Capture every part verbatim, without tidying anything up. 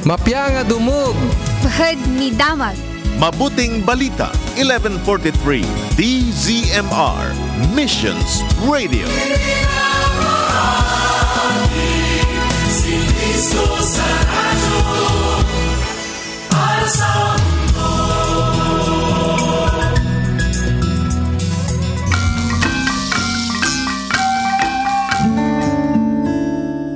Mapia nga dumog. Pahad ni damag. Mabuting Balita, eleven forty-three, D Z M R, Missions Radio. Si Cristo sa radyo, para sa mundo.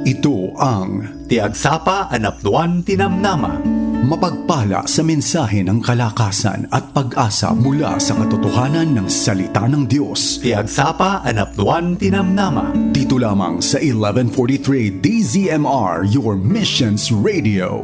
Ito ang Ti agsapa a napnuan ti namnama. Mapagpala sa mensahe ng kalakasan at pag-asa mula sa katotohanan ng salita ng Diyos. Ti agsapa a napnuan ti namnama. Dito lamang sa eleven forty-three D Z M R, your missions radio.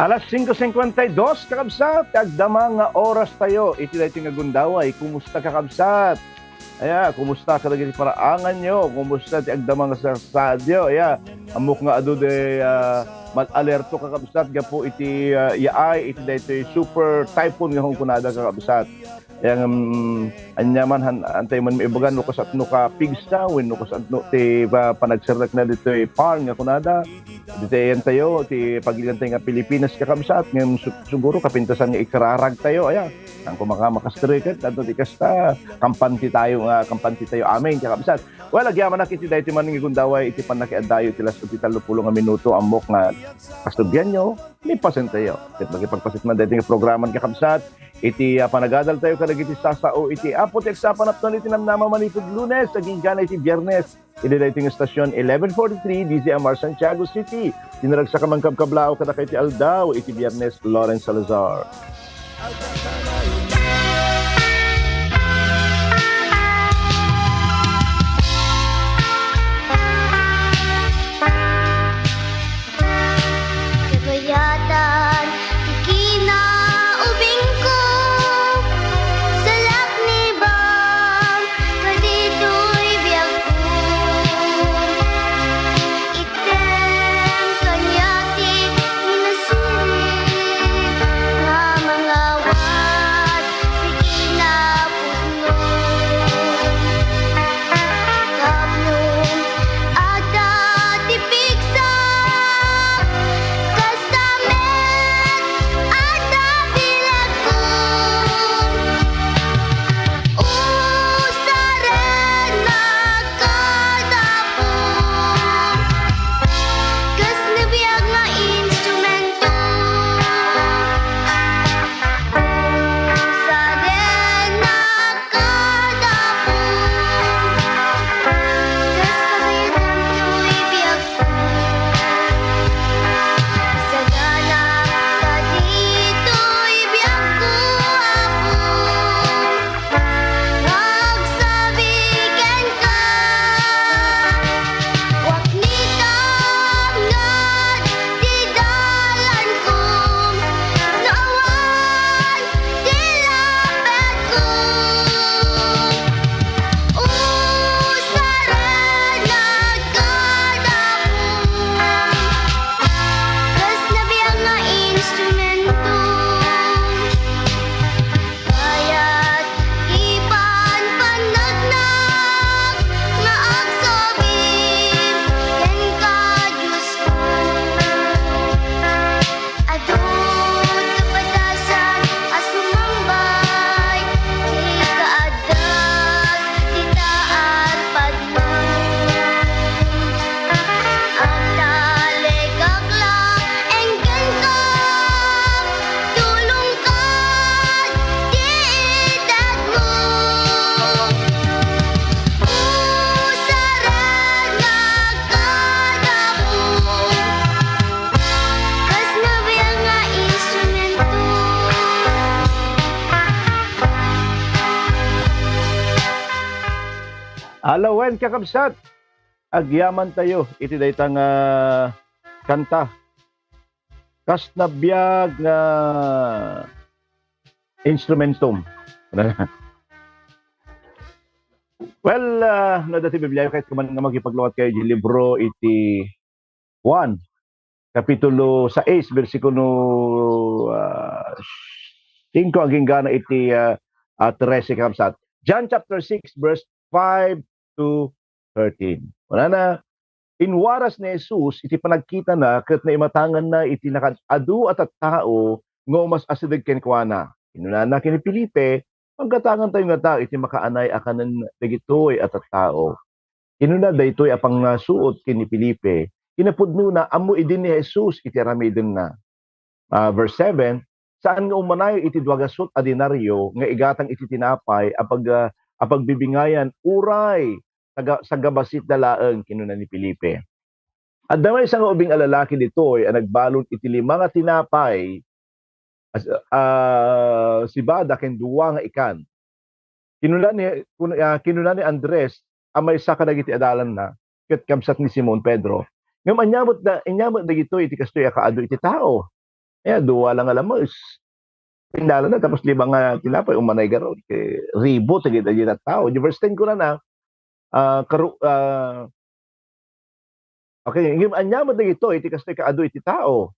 Alas singko singkwenta y dos, kakabsat, agdama nga oras tayo. Iti daytoy nga gundaway, kumusta, kakabsat? Aya, kumusta kadagiti paraanganyo? Kumusta ti agdama nga sasaadyo? Aya, ammok nga adu di, ah, mal-alerto, kakabsat, gapu iti, ah, yaay, iti daytoy super typhoon nga kunkunada, kakabsat. Aya, ngem, ania man, han-, antayo man maibaga no kasano ka pigsa, wenno kasano ti pa-, panagserrekna ditoy PAR nga kunada. Ditoy ayantayo, ti pagilidantayo nga Pilipinas, kakabsat, ngem su-, siguro kapintasan nga ikararagtayo, aya. Saan ko maka-, makastreket, adda ti kasta, kampante tayo nga, kampante tayo amin, kakabsat. Well, agyamanak iti daytoy man nga gundaway iti pannakiadayo iti last iti tallopulo nga minuto, ammok nga kasublianyo, ni pasentayo. Ket makipagpaset man daytoy nga programan, kakabsat, iti, ah, panagadal tayo kadagiti sasao iti Apo ti agsapa a napnuan iti namnama manipud Lunes, agingga iti Biernes. Iti daytoy nga estasion, eleven forty-three, D Z M R Santiago City. Ti naragsak a mangkabkablaaw kadakayo ti aldaw iti Biernes, Lawrence Salazar. Kabayatan ti kinaubingko, salaknibam kaditoy biagko. Item kaniak ti minasirig nga mangawat ti kinapudno. Tapno adda ti pigsa, kasta met adda biagko. Usaren nga Kadapom, kas nabiag nga instrumento. Usaren a kadapom, kas kabayatan toy biagko. Sagana kaditoy biagko, Apo. Agsabi kenka, waknitam nga ti dalanko, no awan ti lapatko. Usaren nga kadapom, kas nabiag nga instrumento. Kayat ti panpannagnak nga agsubli kenka, Diosko. Adu ti padasan a sumambay, ti kaaddak ti taarpad Agtalekak la, engkenka, tulongka, ti itedmo. Usaren nga kadapom, kas nabiag nga instrumento. Alawen, kakabsat. agyamantayo iti dayta nga kanta. Kas nabiag nga instrumentum. Well, ah, no adda ti Biblia, ket kuman nga makipaglukat kayo di libro iti Juan, kapitulo sais, bersikulo, ah, singko agingga na iti, ah, ah, trese, kakabsat. John chapter six, verse five to thirteen. Kunana, inwaras ni Jesus iti panagkitana ket naimatanganna iti nakaad-adu a tattao nga umas-asideg kenkuana. Kinunana ken ni Felipe, "Paggatangantayo ngata iti makaanay a kanen dagitoy a tattao." Kinuna daytoy a pangasuot ken ni Felipe, kinapudnona, ammo idi ni Jesus iti aramidenna. Ah, verse seven, "Saan nga umanayo iti dua gasut a denario nga igatang iti tinapay a pag-, ah, a pagbibingayan uray saga-, sagabasitda laeng?" kinuna ni Felipe. Adda maysa nga ubing a lalaki ditoy a nagbalon iti lima nga tinapay, as-, ah, sibada ken dua nga ikan. Kinuna ni, kun-, ah, kinuna ni Andres a maysa kadagiti adalanna, ket kabsat ni Simon Pedro, "Ngem ania met da-, ania met dagitoy iti kastoy a kaadu iti tao?" Aya, dua la nga lames. Innalana, tapos lima nga tinapay, umanay garud. Ket ribo dagiti, dagiti tattao. Di verse ten kunana, ah, karu-, ah, okay, ngem ania met dagitoy iti kastoy kaadu iti tao?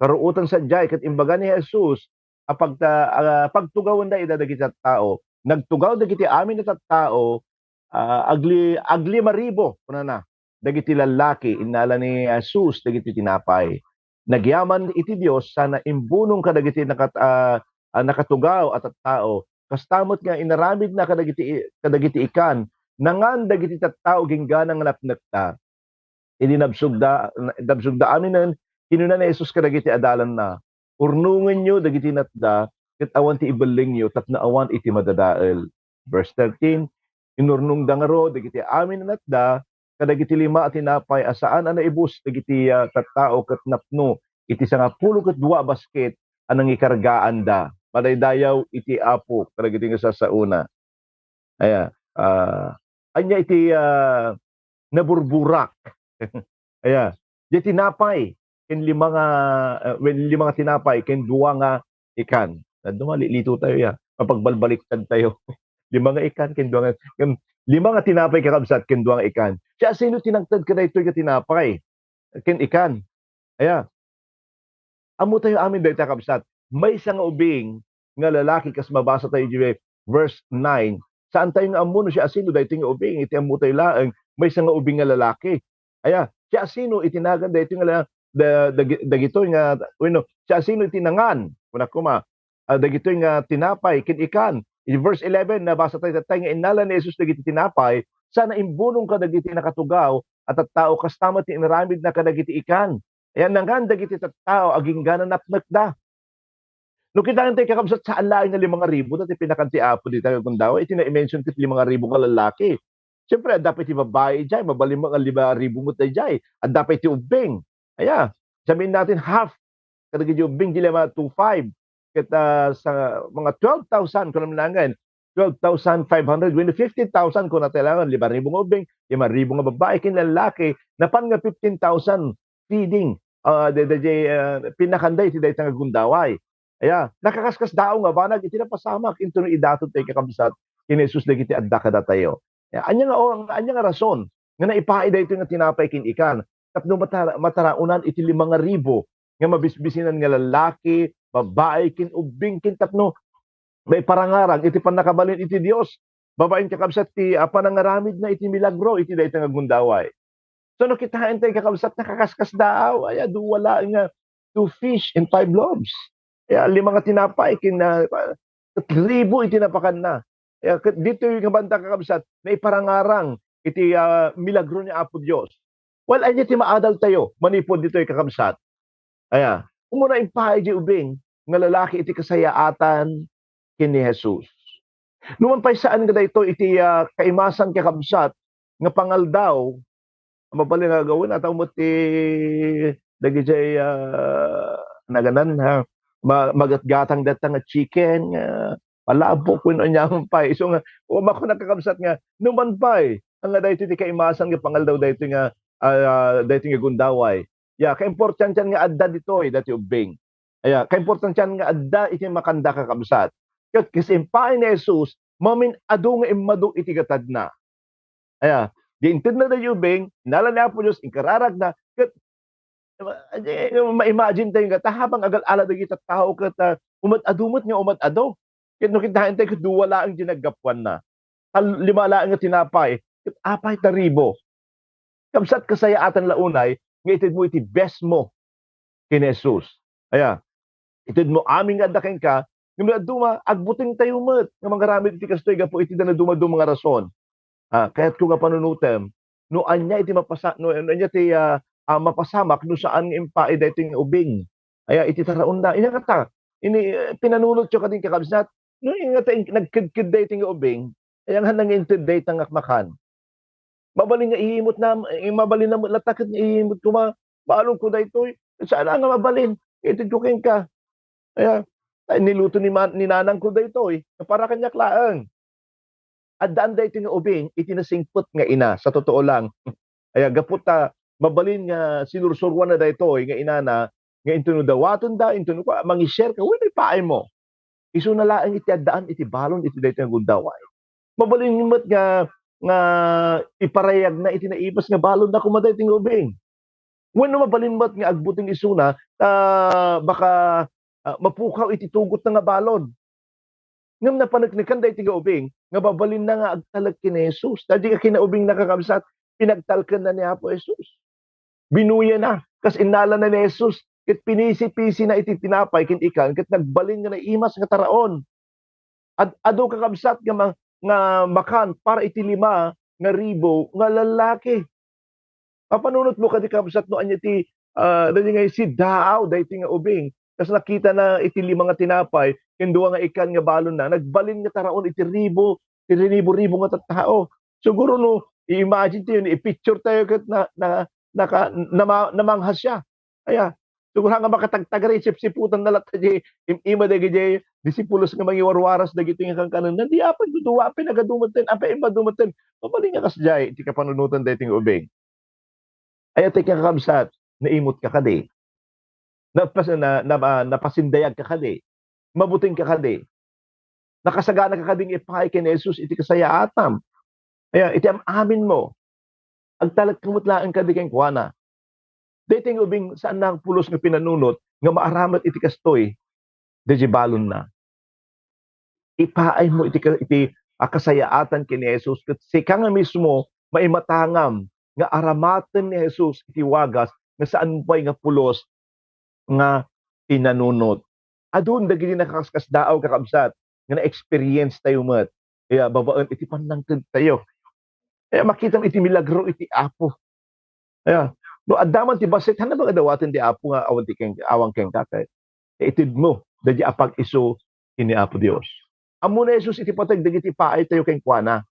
Karuotan sadiay, ket imbaga ni Jesus a pagta-, ah, pagtugawenda ida dagiti tattao. Nagtugaw dagiti amin a tattao, ah, agli-, aglimaribo, kunana, dagiti lallaki. Innala ni Jesus dagiti tinapay. Nagyaman iti Dios sana imbunong kadagiti nakat-, ah, ah, nakatugaw a tattao. Kasta met nga inaramidna kadagiti, kadagiti ikan, nangan dagiti tattao ginggana nga napnekda. Idi nabsogda, nabsogda aminen, kinuna ni Jesus kadagiti adalanna, "Urnongenyo dagiti natda, ket awan ti ibellengyo tapno awan iti madadael." Verse thirteen, inurnongda ngarud dagiti amin a natda kadagiti lima a tinapay a saan a naibus dagiti, ah, tattao ket napno iti sangapulo ket dua a basket a nangikargaanda. Madaydayaw iti Apo kadagiti nga sassaona. Aya, ah, ania iti, ah, naburburak? Aya, di tinapay ken lima nga, ah, well, lima nga tinapay ken dua nga ikan. Dadduma, lilito tayo ya. Mapagbalbaliktad tayo. Lima nga ikan ken dua nga, ken lima nga tinapay, kakabsat, ken dua nga ikan. Siasino ti nangted kadaytoy nga tinapay ken ikan? Aya, ammo tayo amin dayta, kabsat. Maysa nga ubing nga lalaki, kas mabasa tayo iti verse nine. Saan tayo nga ammo no siasino daytoy nga ubing, iti ammo tayo laeng, maysa nga ubing nga lalaki. Aya, siasino iti nagan daytoy nga la-, da-, dagi-, dagitoy nga, wenno, siasino iti nangan, kunak koma, ah, dagitoy nga tinapay ken ikan. Iti verse eleven, nabasa tayo tattay nga innala ni Jesus dagiti tinapay, sana imbunong kadagiti nakatugaw a tattao, kasta met ti inaramidna kadagiti ikan. Aya, nangan dagiti tattao agingga napnekda. No kitaen tayo, kakabsat, saan laeng nga lima nga ribu ti pinakan ti Apo dita nga gundaway, iti na-mention ket lima nga ribu nga lalaki. Siyempre, adda pay ti babai idiay, mabalin mo nga lima ribu met idiay. Adda pay ti ubbing. Aya, sabihin natin half kadagiti ubbing, di lima, two five. Ket, ah, sa mga twelve thousand, kunam nangan, twelve thousand five hundred, wenno fifteen thousand, kuna tayo lang, lima ribu nga ubbing, lima ribu nga babai, ken lalaki, napan nga fifteen thousand feeding, ah, de, de, de, ah, pinakanda iti dayta nga gundaway. Aya, nakakaskasdaaw nga banag iti napasamak, intono idaton tayo, kakabsat, ken ni Jesus dagiti adda kadatayo. Aya, ania nga, o, ania nga rason nga naipaay daytoy nga tinapay ken ikan tapno matara-, mataraonan iti lima nga ribu nga mabisbisinan nga lalaki, babai, ken ubbing, ken tapno maiparangarang iti pannakabalin iti Dios, babaen, kakabsat, ti, ah, panangaramidna iti milagro iti dayta nga gundaway. So, no kitaen tayo, kakabsat, nakakaskasdaaw, aya, dua laeng nga two fish and five loaves. Aya, lima nga tinapay, ken, ah, ribu iti napakanna. Aya, ket ditoy nga banda, kakabsat, naiparangarang iti, ah, milagro ni Apo Dios. Well, ania ti maadal tayo manipud ditoy, kakabsat? Aya, umuna, impaay di ubing nga lalaki iti kasayaatan ken ni Jesus. Numan pay saan nga daytoy iti, ah, kaimasan, kakabsat, nga pangaldaw, mabalin nga gawin, ataw met ti dagijay, ah, naganan, ha, ma-, magatgatang dayta nga chicken, nga palabok, wenno aniaman pay. So nga, o, makuna, kakabsat, nga, numan pay, nga daytoy ti kaimasan nga pangaldaw daytoy nga, ah, daytoy nga gundaway. Ya, kaimportantian nga adda ditoy daytoy ubbing. Aya, kaimportantian nga adda iti makanda, kakabsat. Ket kas impaay ni Jesus, mamin-adu nga immadu iti gatadna. Aya, di intedna daytoy ubbing, inala ni Apo Dios, inkararagna, ket, eh, ma-imagine tayo nga, ta habang agal-ala dagiti tattao ket, ah, umad-adu met nga umad-adu. Ket no kitaen tayo, ket dua laeng ti naggapuanna. Tal-, lima laeng nga tinapay, ket apay ta ribu. Kabsat, kasayaatan la unay nga itedmo iti best mo ken ni Jesus. Aya, itedmo amin nga adda kenka, ngem no aduma, agbuteng tayo met nga mangaramid iti kastoy gapu iti dadduma-duma nga rason. Ah, kayatko nga panunotem, no ania iti mapasa-, no, no ania ti, ah, ah, mapasamak no saan nga impaay daytoy nga ubing. Aya, iti taraonna. Ina ngata, ini, eh, pinanunotyo kadin, kakabsat, no ina ngata in-, nagkedked daytoy nga ubing, aya nga nangintedday ta nga makan. Mabalin nga iimot na, eh, mabalin na met latta ket nga iimot koma. Balonko daytoy. Saan nga mabalin? Itedko kenka. Aya, ay, niluto ni ma-, ni nanangko daytoy. Para kaniak laeng. Addaan daytoy nga ubing iti nasingpet nga ina, sa totoo lang. Aya, gapu ta mabalin nga sinursuroanna daytoy nga inana, nga intono dawatenda, intono kua, mangi-share ka, wenno ipaaymo. Isuna laeng iti addaan iti balon iti daytoy nga gundaway. Mabalin met nga, nga iparayagna iti naipas nga balonna koma daytoy nga ubing. Wenno mabalin met nga agbuteng isuna, ta baka, ah, mapukaw iti tugotna nga balon. Ngem napaneknekan daytoy nga ubing nga mabalinna nga agtalek ken ni Jesus. Ta di nga kinaubingna, kakabsat, pinagtalkenna ni Apo Jesus. Binuyana, kas innalana ni Jesus, ket pinisi-pisina iti tinapay ken ikan, ket nagbalin nga naimas nga taraon. Ad-, adu, kakabsat, nga ma-, nga makan para iti lima nga ribu nga lallaki. Mapanunotmo kadi, kabsat, no ania ti, ah, daydi nga isidaaw daytoy nga ubing. Kas nakitana iti lima nga tinapay ken dua nga ikan nga balonna, nagbalin nga taraon iti ribu, iti ribu-ribu nga tattao. Siguro no i-imagine tayo, i-picture tayo ket na, na, naka-, nama-, namanghas siya. Aya, siguro nga makatagtagari, sipsiputanna latta diay im-ima dagiti disipulos nga mangiwarwaras dagiti nga kankanenna. Di apay, duduaen, apay, nagadu metten, apay, immadu metten. Mabalin nga kasdiay iti kapanunotan daytoy nga ubing. Aya ti kakabsat, naimot ka kadi? Napas-, na, na, ah, napasindayag ka kadi? Mabuteng ka kadi? Nakasagana ka kadi nga ipaay ken ni Jesus iti kasayaatam? Aya, iti am-amin mo, agtalek ka met laeng kadi kenkuana. Daytoy nga ubing, saanna nga pulos nga pinanunot nga maaramat iti kastoy, daydi balonna. Ipaaymo iti ka-, iti a kasayaatan ken ni Jesus, ket sika nga mismo maimatangam nga aramaten ni Jesus iti wagas nga saan pay nga pulos nga pinanunot. Adun dagiti nakaskasdaaw, kakabsat, nga na-experience tayo met. Kaya babaen iti pannangted tayo. Kaya makitam iti milagro iti Apo. Aya, no adda man ti bassit, haanna ba nga dawaten ti Apo nga awan ti ken-, awan kenka, ket itedmo daydi a pag-isu ken ni Apo Dios. Ammo ni Jesus iti pateg dagiti ipaay tayo kenkuana.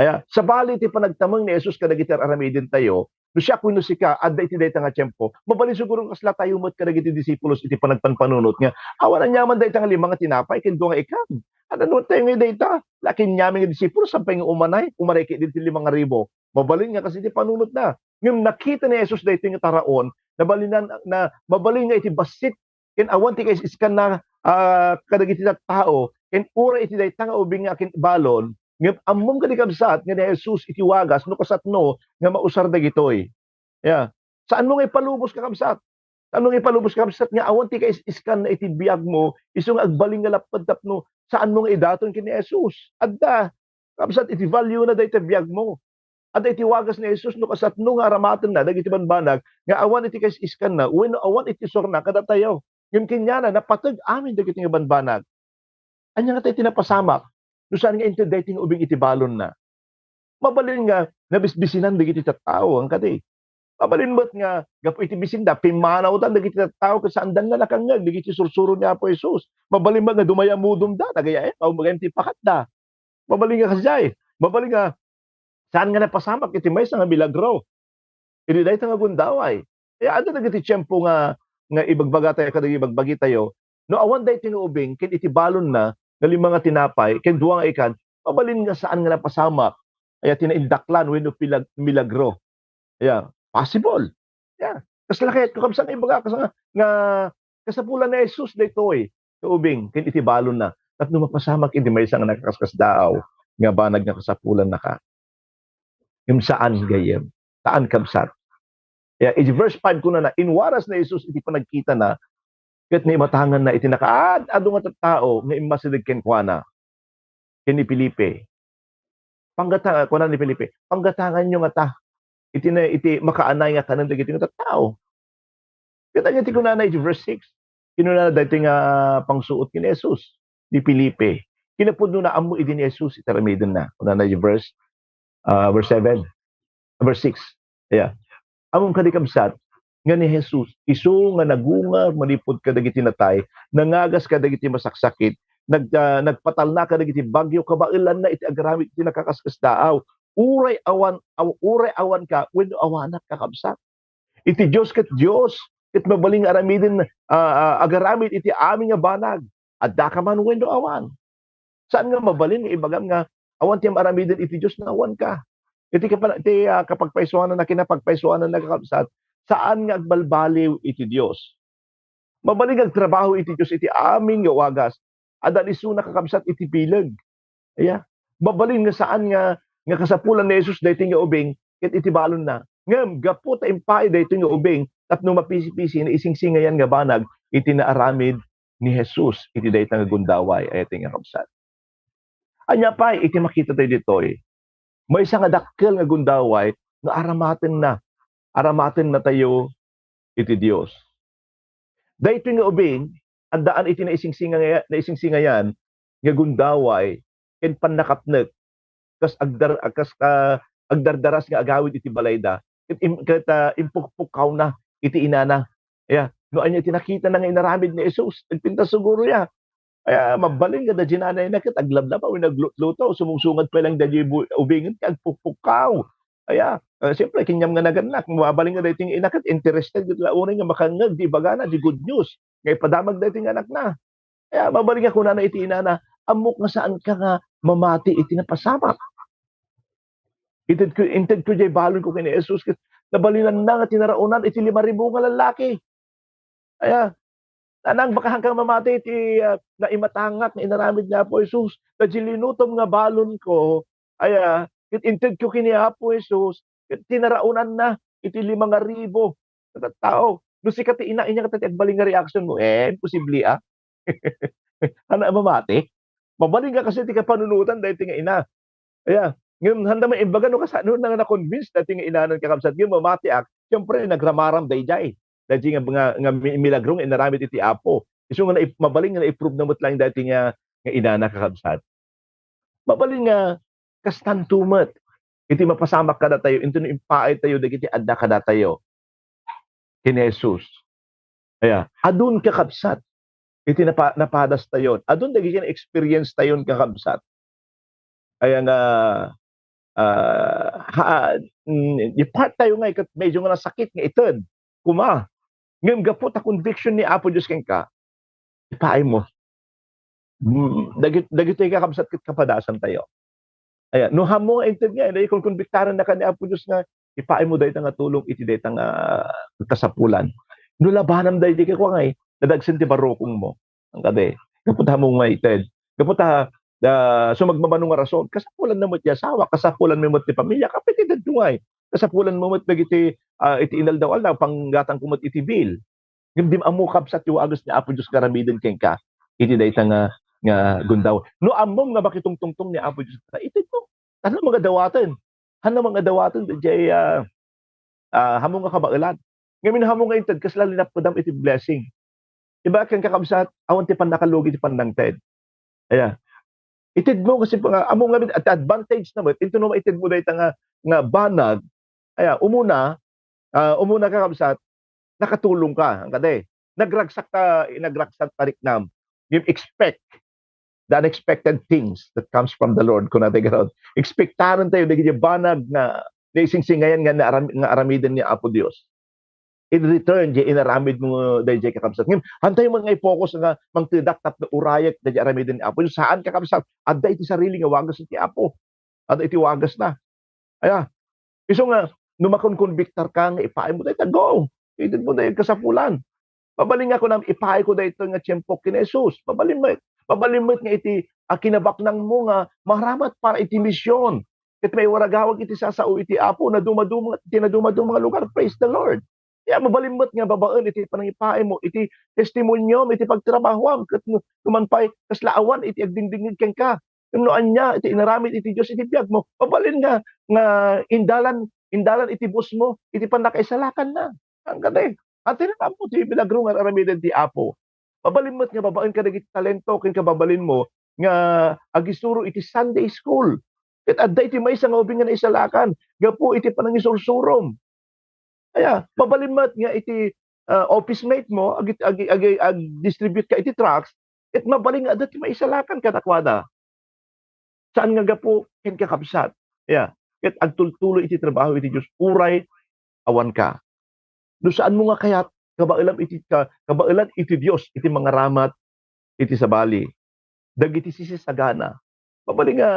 Aya, sabali ti panagtameng ni Jesus kadagiti ar-aramiden tayo, no siak wenno sika, adda iti dayta nga tiempo, mabalin siguro kasla tayo met kadagiti disipulos iti panagpanpanunot nga, awan aniaman dayta nga lima nga tinapay ken dua nga ikan. Ano tayo nga dayta? Lakin niamin nga disipulos, saan pay nga umanay, umanay ket daydi lima nga ribu. Mabalin nga kas iti panunotna. Ngem nakita ni Jesus daytoy nga taraon, nabalinan, na, mabalin nga iti bassit, ken awan ti kais-iskanna, ah, kadagiti tattao, ken uray iti dayta nga ubing nga akin balon, ngem ammom kadi, kabsat, nga ni Jesus iti wagas no kasatno nga mausar dagitoy. Ya. Saanmo nga ipalubos, kakabsat? Saanmo nga ipalubos, kabsat, nga awan ti kais-iskanna iti biagmo, isu nga agbalin nga lapped tapno saanmo nga idaton ken ni Jesus? Adda, kabsat, iti value na dayta biagmo. Adda iti wagas ni Jesus no kasatno nga aramatenna dagiti banbanag nga awan iti kais-iskanna wenno awan iti usurna kadatayo. Ngem kenkuana, napateg amin dagiti nga banbanag. Ania ngata iti napasamak no saan nga inted daytoy nga ubing iti balonna? Mabalin nga nabisbisinan dagiti tattao, haan kadi? Mabalin met nga gapu iti bisinda, pimmanawdan dagiti tattao ket saanda nga nakangngeg dagiti sursuro ni Apo Jesus. Mabalin met nga dumayamudumda, nagayaem, awan gayam ti ipakatda. Mabalin nga kasdiay. Mabalin nga saan nga napasamak iti maysa nga milagro. Idi dayta nga gundaway. Kaya adda dagiti tiempo nga, nga ibagbagatayo kadagiti ibagbagitayo, no awan daytoy nga ubing ken iti balonna nga lima nga tinapay ken dua nga ikan, mabalin nga saan nga napasamak Aya ti naindaklan wenno pilag-, milagro. Aya, possible. Aya, kasla ket, kakabsat, nga ibaga, kas-, nga, nga kasapulan ni Jesus daytoy nga ubing ken iti balonna tapno mapasamak iti maysa nga nakaskasdaaw nga banag nga kasapulannaka. Ngem saan, gayyem. Saan, kabsat. Ya, iti verse five kunana, inwaras ni Jesus iti panagkitana ket naimatanganna iti nakaad-adu nga tattao nga immasideg kenkuana. Ken ni Felipe, "Panggata-," kuna ni Felipe, "Panggatanganyo ngata iti na, iti makaanay nga kanen dagiti nga tattao." Ket ania ti kunana iti verse six? Kinunana daytoy nga pangsuot ken ni Jesus, ni Felipe. Kinapudnona, ammo idi ni Jesus iti aramidenna. Kunana iti verse, ah, verse seven, verse six. Aya. Ammom kadi, kabsat, nga ni Jesus, isu nga nagungar manipud kadagiti natay, nangagas kadagiti masaksakit, nag-, ah, nagpatalna kadagiti bagyo, kabaelanna iti agaramid iti nakaskasdaaw. Uray awan, aw-, uray awanka wenno awanak, kakabsat. Iti Dios ket Dios, ket mabalin nga aramiden, ah, ah, agaramid iti amin nga banag. Addaka man wenno awan. Saan nga mabalin nga ibagam nga awan ti aramiden iti Dios no awanka. Iti kapa-, ti, ah, kapagpaysuanan a kinapagpaysuanan, kakabsat, saan nga agbalbaliw iti Dios. Mabalin nga agtrabaho iti Dios iti amin nga wagas. Adda isuna, kakabsat, iti bileg. Aya, mabalin nga saan nga, nga kasapulan ni Jesus daytoy nga ubing ket iti balonna. Ngem gapu ta impaay daytoy nga ubing tapno mapisi-pisi, naisingsingayan nga banag iti naaramid ni Jesus iti dayta nga gundaway, aya ti nga, kabsat. Ania pay iti makita tayo ditoy? Maysa nga dakkel nga gundaway nga aramatenna, aramatennatayo iti Dios. Daytoy nga ubing, addaan iti naisingsinga-, naisingsingayan nga gundaway ken pannakapnek, kas agdar-, kas, ah, agdardaras nga agawid iti balayda, ket im-, ket, ah, impukpukkawna iti inana. Ya, no ania ti nakitana nga inaramid ni Jesus, nagpintas siguro ya. Aya, mabalin nga daydi nanayna ket aglablaba wenno aglutluto, sumungsungad pay lang daydi bu-, ubingen ket agpukpukkaw. Aya, ah, siyempre, ken ni ama nga nagannak, mabalin nga daytoy nga ina ket interested ket la uray nga makangngeg ti ibagana, ti good news nga ipadamag daytoy nga anakna. Aya, mabalin nga kunana iti inana, "Ammok nga saanka nga mamati iti napasamak." Intedko, intedko diay balonko ken ni Jesus ket nabalinanna nga tinaraonan iti lima ribu nga lallaki. Aya, nanang, baka saanka mamati iti, ah, naimatangak nga inaramid ni Apo Jesus. Daydi linutom nga balonko, aya, ket intedko ken ni Apo Jesus, ket tinaraonanna iti lima nga ribu nga tattao. No sika ti ina, ania kadi ti agbalin nga reaksyon mo? Eh, imposible, ah. Ania, mamati? Mabalin nga kasi ti kapanunotan daytoy nga ina. Aya, ngem, saan da man imbaga no kasano na nga na-convince daytoy nga inanan, kakabsat, ngem mamatiak, siyempre, nagramaram daydiay. Daydiay nga, nga, nga mi-, milagro nga inaramid iti Apo. Isu nga naip-, mabalin nga na-prove na met laeng daytoy nga, nga inana, kakabsat. Mabalin nga kastanto met iti mapasamak kadatayo, intono impaay tayo dagiti adda kadatayo ken ni Jesus. Aya, adun, kakabsat, iti napa-, napadas tayon. Adun dagiti na-experience tayon, kakabsat. Aya nga, ah, ha-, mm, di part tayo nga ikat-, medyo nga nasakit nga ited. Kuma. Ngem gapu ta conviction ni Apo Dios kenka, ipaay mo. Mm, dagit-, dagitoy, kakabsat, ket kapadasan tayo. Aya, no ammo nga inted nga, ina, ikonkonbiktaran na ka ni Apo Dios nga ipaay mo dayta nga tulong iti dayta nga kasapulan. No labanam daydi, kakua, ngay, nadagsen ti barukong mo. Ang kadi, gapu ta ammo nga ited. Gapu ta, ah, sumagmamano nga rason, kasapulan na met ti asawa, kasapulan mo met ti pamilya, kapit ited ngay. Kasapulan mo met dagiti, ah, iti inaldaw-aldaw, panggatangko met iti bill. Ngem di ammo, kabsat, ti wagas ni Apo Dios nga aramiden kenka iti dayta nga, nga gundaway. No ammom nga makitungtungtong ni Apo Dios, ta ited mo. Ania nga dawaten? Ania nga dawaten, daydiay, ah, ah, ammo nga kabaelan? Ngem no ammo nga inted, kasla linapudam iti blessing? Ibaga ken, kakabsat, awan ti pannakalugi ti pannangted. Aya. Ited mo kasi nga, ammo nga, at advantage na met, intono maited mo dayta nga, nga banag, aya, umuna, ah, umuna, kakabsat, nakatulong ka, ang kadi. Nagragsak ta, nagragsak ta riknam. You expect the unexpected things that comes from the Lord, kuna ti garud. Expectaren tayo dagiti banag nga naisingsingayan nga naaram-, nga aramiden ni Apo Dios. In return, di inaramid mo daydiay, kakabsat. Ngem, antay man nga i-focus nga mangtedak tapno urayek daydiay aramiden ni Apo Dios. Saan, kakabsat. Adda iti sarili nga wagas iti Apo. Adda iti wagas na. Aya, isu nga, no makonkonbiktarka nga ipaaymo dayta, go. Itedmo dayta kasapulan. Mabalin nga kunam, ipaayko daytoy nga tiempo ken Jesus. Mabalin met. Mabalin met nga iti, ah, kinabaknangmo nga maramat para iti mision. Ket maiwaragawag iti sasao iti Apo, nadumaduma, iti nadumaduma nga lugar. Praise the Lord. Ya, mabalin met nga babaen iti panangipaaymo, iti testimoniom, iti pagtrabahoam, ket no, no man pay, kasla awan iti agdingdingngeg kenka. Ken no ania iti inaramid iti Dios iti biagmo, mabalin nga, nga indalan, indalan iti bossmo iti pannakaisalakanna. Saan kadi? Ati na ammo ti milagro nga aramiden ti Apo. Mabalin met nga babaen kadagiti talento ken kababalinmo nga agisuro iti Sunday school. Ket adda iti maysa nga ubing nga naisalakan gapu iti panangisursurom. Aya, mabalin met nga iti, ah, office mate mo, agi-, agi-, agi-, agdistribute ka iti tracts, ket mabalin nga adda ti maisalakan kadakuada. Saan nga gapu ken kakabsat. Aya, ket agtultuloy iti trabaho iti Dios, uray awan ka. No saanmo nga kayat, kabaelam iti, ka-, kabaelan iti Dios iti mangaramat iti sabali dagiti sisisagana. Mabalin nga,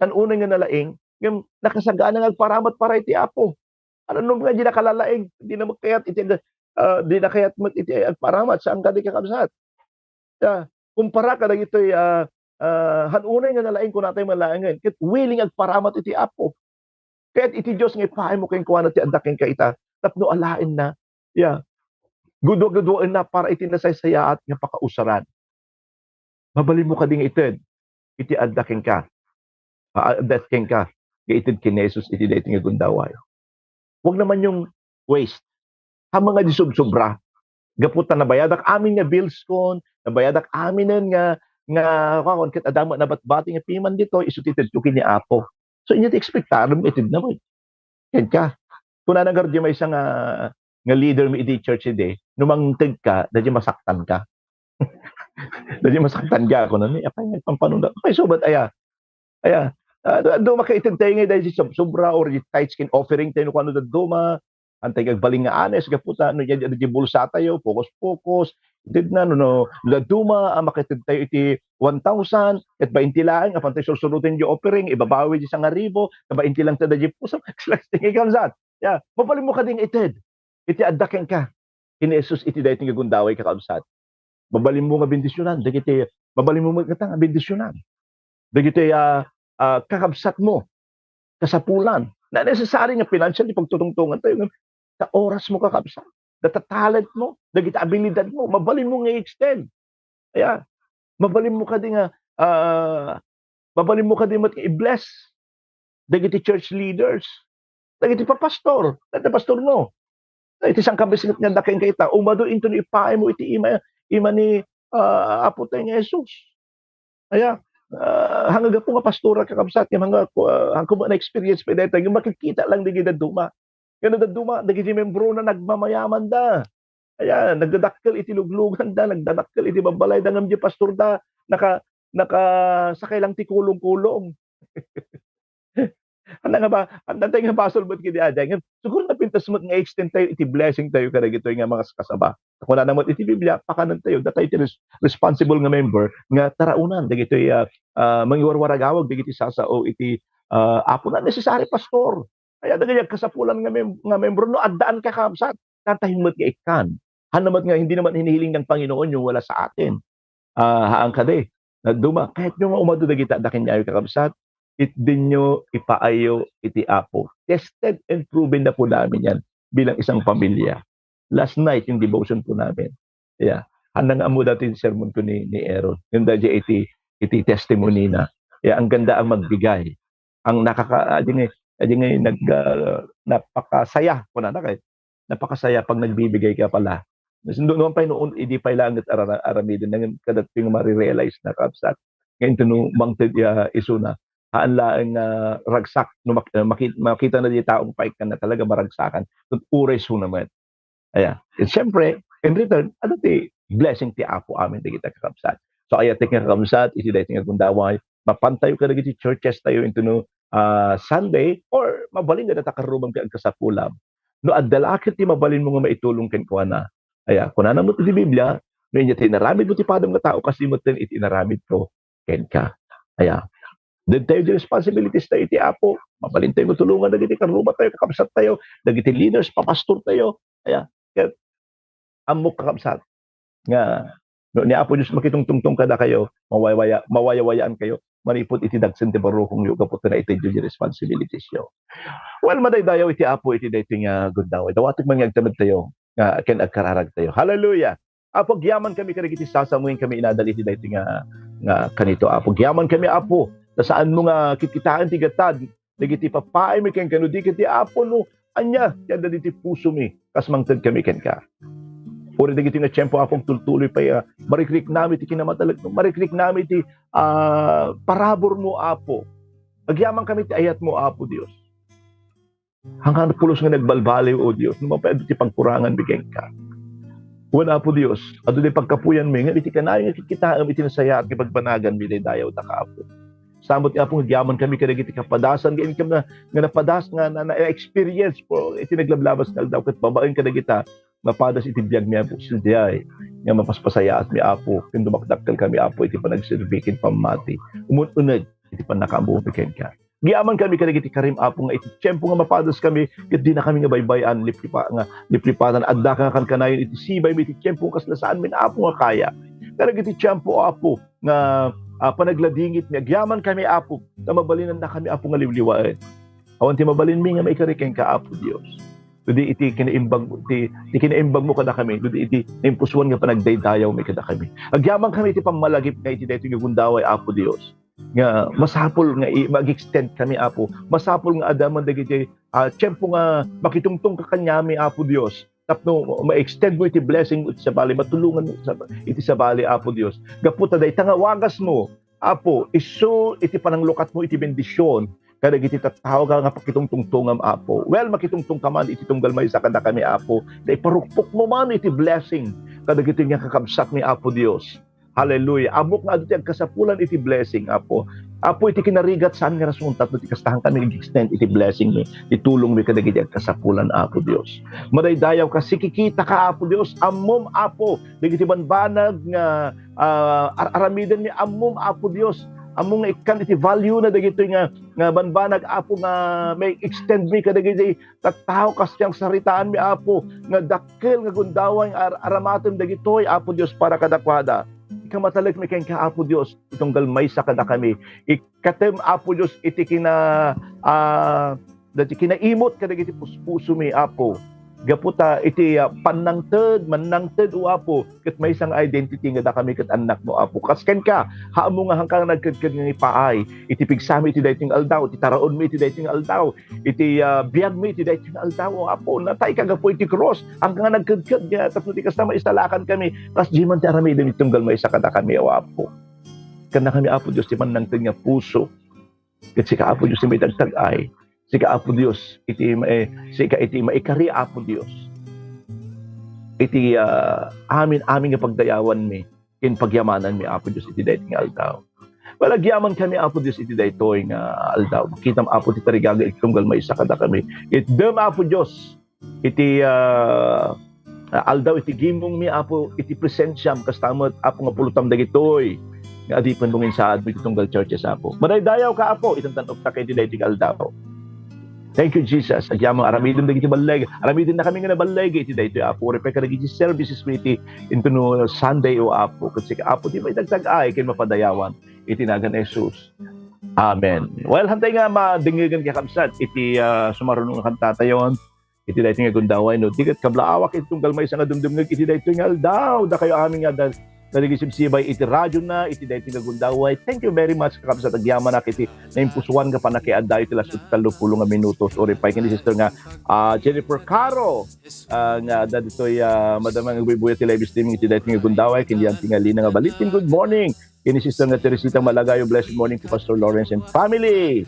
saan unay nga nalaing, ngem nakasagana nga agparamat para iti Apo. Ano no nga di nakalalaing, di na makayat iti, ah, di nakayat met iti agparamat, saan kadi, kakabsat? Ya, kumpara kadagitoy, ah, ah, han unay nga nalaing, kunatay malaengen, ket willing agparamat iti Apo. Ket iti Dios nga ipaaymo kenkuana ti adda kenka ita, tapno alaenna, ya, gudua-guduaenna para iti nasaysayaat nga pakausaran. Mabalinmo kadi nga ited iti adda kenka, ah, adda kenka nga ited ken ni Jesus iti daytoy nga gundaway. Huwag naman yung waste. Ammom nga di subsobra. Gapu ta nabayadak amin nga bills kon, nabayadak aminen nga, nga, kuwan, ket adda met nabatbati nga piman ditoy, isu ti itedko ken ni Apo. So, inya ti expectarem, itedna met kenka. Kunana ngarud diay maysa nga, nga leader mi idi church idi, no mangted ka, daydiay masaktan ka. Daydiay masaktan ka, kunak, apay, nagpampanunot. Apay, subat, aya. Aya. Ah, da-, dadduma ket ited tayo nga, daydiay sob-, sobra, or di tithes ken offering tayo, no kuano dadduma. Antay agbalin nga honest, gapu ta, no, diay, diay bulsa tayo, pokos-pokos. Itedna, no, no, dadduma, ah, makited tayo iti one thousand, ket bainti laeng, apan tayo sursuroten diay offering, ibabawi diay sangaribu, ta bainti lang ta daydiay puso. Tingay, kakabsat. Ya, mabalinmo kadi nga ited iti adda kenka ken ni Jesus iti daytoy nga gundaway, kakabsat. Mabalinmo nga bendisionan dagiti, mabalinmo met nga bendisionan dagiti, ah, ah, kakabsatmo, kasapulan. Not necessary nga financial ti pagtutungtongan tayo, ngem ta orasmo, kakabsat, data talentmo, dagiti abilidadmo, mabalinmo nga i-extend. Aya, mabalinmo kadi nga, ah, mabalinmo kadi met nga i-bless dagiti church leaders, dagiti papastor, dagiti pastormo. Iti sangkabisnet nga adda kenka ita, umadu inton ipaaymo iti ima, ima ni, ah, Apo tayo nga Jesus. Aya, ah, han gapu nga pastora, kakabsat, nga mga, ah, han koma na-experience pay dayta, nga makikita lang dagiti dadduma. Nga no dadduma, dagiti miembro na nagmamayamanda. Aya, nagdadakkel iti lugluganda, nagdadakkel iti babbalayda, ngem diay pastorda, naka-, nakasakay lang ti kulong-kulong. Anda nga ba, anda tayo nga basol met kidi adi. Ngem, siguro napintas met nga extend tayo iti blessing tayo kadagitoy nga mga kasaba. Kunana met iti Biblia, pakanen tayo, datayo ti res-, responsible nga member nga taraonan dagitoy, ah, ah, mangiwarwaragawag dagiti sasao iti, ah, Apo, not necessary, pastor. Kaya dagiti agkasapulan nga mem-, nga membro, no addaan, kakabsat, kantahin met nga ikkan. Han naman nga, hindi naman hinihiling ng Panginoon yung wala sa atin. Ah, haan kadi, dadduma, kayatyo nga umadu dagita, adda kenyayo, kakabsat, itdinyo ipaayo iti Apo. Tested and proven na po namin yan bilang isang pamilya. Last night, yung devotion po namin. Yeah. Anang ammo dati ti sermon ko ni, ni Aaron. Yung dati iti, iti testimony na. Yeah, ang ganda ang magbigay. Ang nakaka-, adi nga, adi nga nag-, ah, napakasaya, kunana kay, napakasaya pag nagbibigay ka pala. Mas no, noon pa noon, idi pa ilanget ara-, aramiden, nang kadagiti nga marirealize na, kabsat. Ngayon, ito no, mangted, ah, isuna. Haan laeng nga ragsak, no, mak-, ah, maki-, makita na di taong paikkan na talaga maragsakan. Ket uray isuna met. Aya. And siyempre, in return, adda ti blessing ti Apo amin dagita, kakabsat. So, ayatek nga, kakabsat, iti daytoy nga gundaway, mapantayo kadagiti churches tayo intono, ah, Sunday, or mabalin nga data karrubam ken agkasapulam. No adda la ket ti mabalinmo nga maitulong kenkuana. Aya, kunana met iti Biblia, no inya ti inaramidmo ti padam nga tao, kas di met iti inaramidko kenka. Aya. Dentayo di responsibilities tayo iti Apo. Mabalintayo nga tulongan dagiti karruba tayo, kakabsat tayo, dagiti leaders, papastor tayo. Aya, ket ammok, kakabsat, nga no ni Apo Dios makitungtungtong kadakayo, mawayawaya-, mawayawayaan kayo manipud iti dagsen ti barukongyo gapu ta naitedyo di responsibilities yo. Well, madaydayaw iti Apo iti daytoy nga gundaway. Dawatek man nga agtamedtayo nga ken agkararagtayo. Hallelujah! Apo, agyaman kami kadagiti sasamoen kami inadal iti daytoy nga, nga kanito, Apo. Agyaman kami, Apo, ta saanmo nga kitkitaen ti gatad dagiti papaaymi kenka no di ket ti Apo no ania ti adda diti pusomi kas mangted kami kenka. Uray dagiti nga tiempo, Apo, agtultuloy pay, ah, marikriknami ti kinamatalekmo, marikriknami ti, ah, paraburmo, Apo. Agyaman kami ti ayatmo, Apo Dios. Hangkan pulos nga nagbalbaliw, O Dios, no mapay adu ti pagkuranganmi kenka. Wen, Apo Dios, adu ti pagkapuyanmi, ngem iti kanayon nga kitkitaem iti nasayaat nga pagbanaganmi, daydayawtaka, Apo. Sa met, Apo, nga agyaman kami kadagiti kapadasan nga inkam na, nga napadas, nga na, na-experience po iti naglablabas nga aldaw, ket babaen kadagita, mapadas iti biagmi, Apo, sadiay nga mapaspasayaatmi, Apo, ken dumakdakkel kami, Apo, iti panagserbi ken pammati. Umun-uneg iti pannakaammomi kenka. Agyaman kami kadagiti karim, Apo, nga iti tiempo nga mapadas kami, ket dina kami nga baybay-an, liplipa-, nga liplipatan. Addaka nga kankanayon iti sibaymi iti tiempo kas nasaanmin, Apo, nga kaya. Kadagiti tiempo, Apo, nga, ah, panagladingitmi, agyaman kami, Apo, ta mabalinannakami, Apo, nga liwliwaen. Awan ti mabalinmi nga maikari kenka, Apo Dios. Idi iti kinaimbag, ti, ti kinaimbagmo kadakami, idi iti naimpusuan nga panagdaydayawmi kadakami. Agyaman kami iti pammalagip nga iti daytoy nga gundaway, Apo Dios, nga masapul nga i-, mag-extend kami, Apo. Masapul nga adda man dagiti, ah, tiempo nga makitungtong ka kaniami, Apo Dios, tapno ma-extend mo iti blessing mo iti sabali, matulongan mo iti sab-, iti sabali, Apo Dios. Gapu ta dayta nga wagasmo, Apo, isu iti pananglukatmo iti bendision kadagiti tattao nga pakitungtungtongam, Apo. Well, makitungtong ka man iti tunggal maysa kadakami, Apo, ta iparukpokmo man iti blessing kadagiti nga kakabsatmi, Apo Dios. Hallelujah. Ammok nga adu ti agkasapulan iti blessing, Apo. Apo, iti kinarigat, saan nga rason tapno ti kasta, hankami ag-extend iti blessing mi, ti tulong mi kadagiti agkasapulan, Apo Dios. Madaydayaw ka, sikikita ka, Apo Dios. Ammom, Apo, dagiti banbanag nga, ah, ar-, aramiden mi. Ammom, Apo Dios. Ammom nga ikkan iti value na dagitoy nga, nga banbanag, Apo, nga may extend mi kadagiti tattao kas ti agsaritaanmi, Apo, nga dakkel nga gundaway nga ar-, aramaten dagitoy, Apo Dios, para kadakuada. Ikamatalekmi kenka, Apo Dios, itunggal maysa kadakami. Ikkatem, Apo Dios, iti kina-, ah, dati kinaimot kadagiti puspusomi, Apo. Gapu ta iti, ah, pannangted, mannangted, O Apo, ket maysa nga identity nga dakami ket annakmo, Apo. Kas kenka, haammo nga hankana nagkedked nga ipaay iti pigsami iti daytoy nga aldaw, iti taraonmi iti daytoy nga aldaw, iti, ah, biagmi iti daytoy nga aldaw, O Apo. Natayka gapu iti krus, hankana nagkedked nga tapno ti kasta, maisalakan kami. Kas diman ti aramidem iti tunggal maysa kadakami, O Apo. Kannakami, Apo Dios, ti mannangted nga puso. Ket sika, Apo Dios, ti maitagtag-ay. Sika, Apo Dios, iti ma-, eh, sika iti maikari, Apo Dios, iti, ah, amin, amin nga pagdayawanmi ken pagyamananmi, Apo Dios, iti daytoy nga aldaw. Well, agyaman kami, Apo Dios, iti daytoy nga aldaw. Makitam, Apo, ti tarigaga iti tunggal maysa kadakami. Itdem, Apo Dios, iti, ah, ah, aldaw iti gimongmi, Apo, iti presensiam, kasta met, Apo, nga pulotam dagitoy nga adipen mo nga insaadmo iti tunggal churches, Apo. Madaydayaw ka, Apo, itan tan-okta ka iti daytoy nga aldaw. Thank you, Jesus. Agyamang aramidem dagiti balleg. Aramidennakami nga naballeg iti daytoy, Apo. Uray pay kadagiti services mi iti intono Sunday, O Apo. Ket sika, Apo, ti maitagtag-ay ken mapadayawan iti nagan Jesus. Amen. Well, hantay nga madengngegan, kakabsat, iti, ah, sumaruno nga kantatayon iti daytoy nga gundaway, no? Di ket kablaawak iti tunggal maysa nga dumdumngeg iti daytoy nga aldaw. Dakayo amin nga da-, dagiti sibsibay iti radio na, iti daytoy nga gundaway. Thank you very much, kakabsat. Agyamanak iti naimpusuan nga pannakiaddayo iti last tallo pulo nga minutos. Uray pay ken ni sister nga, ah, Jennifer Caro, ah, nga adda ditoy, ah, madama nga agbuybuya ti live streaming iti daytoy nga gundaway. Ken diay tingali na nga balitin, good morning. Ken ni Sister nga Teresita Malagayo, blessed morning to Pastor Lawrence and family.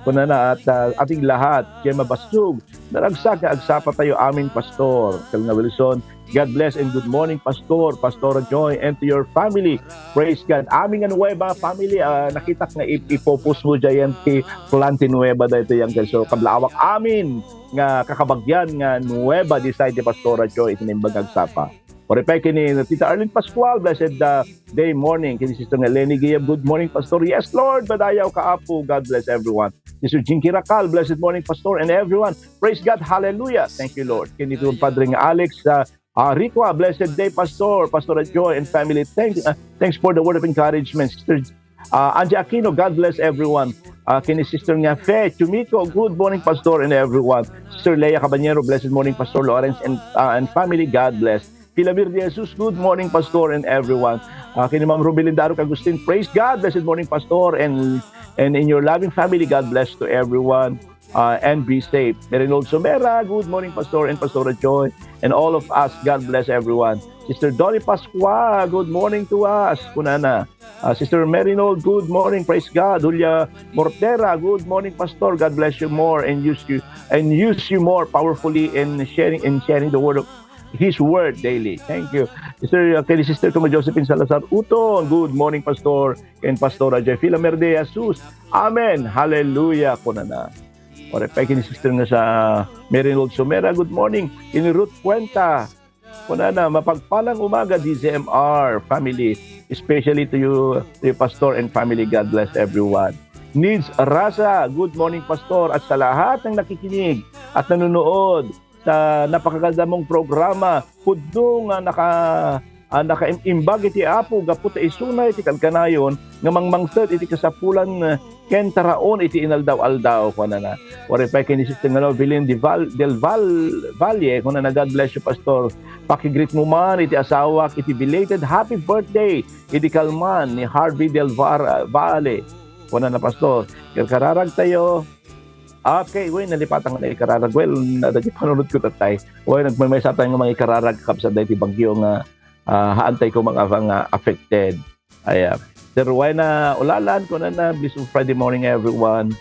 Kunana, at, ah, ating lahat, Gemma Basug, naragsak nga agsapa tayo amin, Pastor. Kel nga Wilson, God bless and good morning, Pastor, Pastora Joy, and to your family. Praise God. Amin nga Nueva family, ah, nakitak nga ip-, ipopos mo dyan ti Plante Nueva daytoy, Uncle. So, kablaawak amin nga kakabagyan nga Nueva, disay ti Pastora Joy, iti naimbag nga agsapa. Or pay ken ni Tita Arlene Pascual, blessed, uh, day morning. Ken ni Sister nga Lenny Giab, good morning, Pastor. Yes, Lord, madayawka, Apo. God bless everyone. Sister Jinky Racal, blessed morning, Pastor, and everyone. Praise God, hallelujah. Thank you, Lord. Ken ni Padre nga Alex, uh, uh, Ricua, blessed day, Pastor. Pastor Joy and family, thank, uh, thanks for the word of encouragement. Sister, uh, Angie Aquino, God bless everyone. Uh, ken ni Sister nga Fe Chumiko, good morning, Pastor, and everyone. Sister Leia Caballero, blessed morning, Pastor Lawrence and, uh, and family, God bless. Pilamir de Jesus, good morning, Pastor, and everyone. Uh, ken ni Ma'am Rubilin Daruk Agustin, praise God, blessed morning, Pastor, and, and in your loving family, God bless to everyone. Uh, and be safe. Merinol Somera, good morning, Pastor and Pastora Joy, and all of us, God bless everyone. Sister Donny Pascua, good morning to us, kunana. Uh, Sister Merinol, good morning, praise God. Julia Mortera, good morning, Pastor. God bless you more and use you, and use you more powerfully in sharing, in sharing the word of His word daily. Thank you. Sister, uh, kay Sister Tuma Josephine Salazar Uton, good morning, Pastor. Ken Pastora Joy Filamer de Jesus. Amen. Hallelujah, kunana. Or pay ken ni Sister nga sa Merinol Somera, good morning. Ken ni Ruth Cuenta, kunana, mapagpalang umaga, D Z M R family, especially to you, to you, Pastor and family. God bless everyone. Needs Rasa, good morning, Pastor, at sa lahat ng nakikinig at nanonood sa napakaganda mong programa. Pudno nga naka-, ah, nakaimbag iti Apo gapu ta isuna iti kalkanayon nga mangmangted iti kasapulan, eh, ken taraon iti inaldaw-aldaw, kunana. Or pay ken ni Sister nga Novelyn de Val-, del Val-, Valle, kunana, "God bless you, Pastor. Pakigreet mo man iti asawak iti belated happy birthday iti kalman ni Harvey del Var-, Valle." Kunana, Pastor, karkararag tayo. Okay, wen, nalipatan nga naikararag. Well, nadagi panunod ko tatay. Well, nagmamaysa tayo nga mangikararag, kakabsat, dahil ti bagyo nga, ah, haantay ko mga, mga affected. Ayan. Sir Rowena Ulalan, kunana, blessed Friday morning, everyone.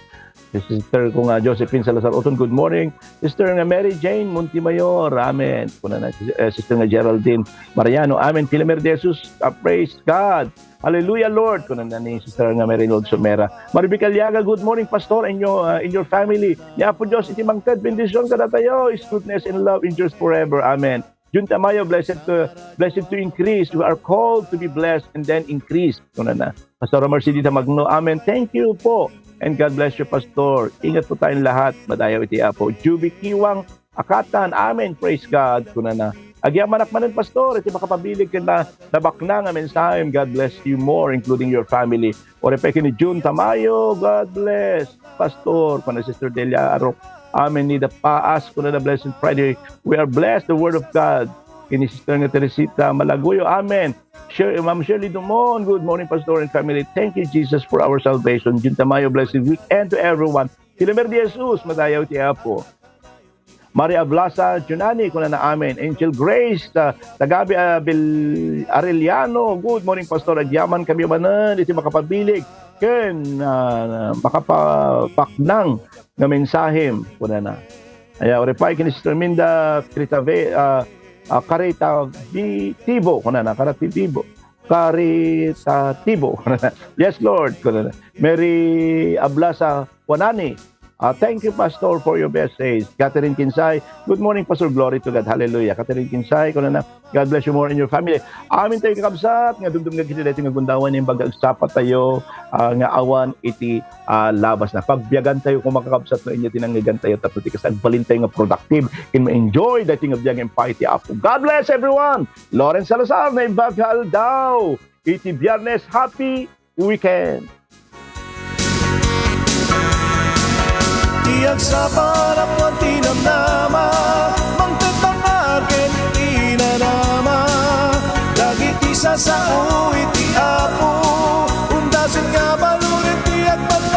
Sister ko nga, Josephine Salazar Uton, good morning. Sister nga Mary Jane Montemayor, amen. Kunana, eh, Sister nga Geraldine Mariano, amen. Filamer de Jesus, ah, praise God. Hallelujah, Lord. Kunana ni Sister nga Mary Lord Somera. Maribel Caliaga, good morning, Pastor, and your, uh, and your family. Ni Apo Dios iti mangted bendision kadatayo. His goodness and love endures forever. Amen. Jun Tamayo, blessed to, blessed to increase. We are called to be blessed and then increase. Kunana. Pastor Mercedes Magno, amen. Thank you po. And God bless you, Pastor. Ingat po tayong lahat. Madayaw iti Apo. Juby Kiwang, Akatan, amen, praise God, kunana. Agyamanak manen, Pastor, iti makapabilig ken na-, nabaknang a mensahem. God bless you more, including your family. Or pay ken ni June Tamayo, God bless, Pastor, kuna Sister Delia Arok. Amen, ni the paas, kunana, blessed Friday. We are blessed, the word of God. Ken ni Sister nga Teresita Malaguyo, amen. Sher-, Ma'am Shirley Dumon, good morning, Pastor and family. Thank you, Jesus, for our salvation. June Tamayo, blessed weekend to everyone. Filamer de Jesus, madayaw ti Apo. Maria Ablasa Junani, kunana, amen. Angel Grace, ah, Tagabi, ah, Bil-, Arellano, good morning, Pastor. Agyaman kami manen iti makapabilig ken, ah, makapabaknang nga mensahem, kunana. Aya, uripay ken Sister Minda Critave-, ah, ah, Caritativo, kunana, Caritativo. Caritativo. Yes, Lord, kunana. Mary Ablasa Wanani, ah, thank you, Pastor, for your message. Catherine Kinsay, good morning, Pastor. Glory to God. Hallelujah. Catherine Kinsay, kunana, God bless you more and your family. Amin tayo, kakabsat, nga dumdum nga giti daytoy nga gundaway nga imbag nga agsapa tayo, ah, nga awan iti, ah, labas na. Pagbiagan tayo, kung makakabsat, no, inyo tinangigan tayo, tapno ti kas-, agbalin tayo nga productive, ken ma-enjoy daytoy nga biag nga impay ti Apo. God bless everyone! Lawrence Salazar, Naimbag nga Aldaw, iti Biyernes. Happy weekend! Ti agsapa, napno ti namnama, mangted mangngad ken inanama, dagiti sasao iti Apo, undasen nga baluren ti agbalin.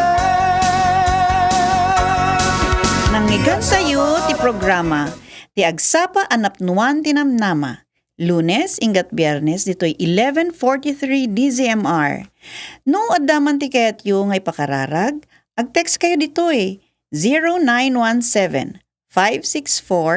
Nangngegentayo ti programa, Ti Agsapa a Napnuan ti Namnama. Lunes, inggat Biyernes, ditoy eleven forty-three D Z M R. No adda man ti kayatyo nga ipakararag, ag-text kayo ditoy, zero nine one seven, five six four,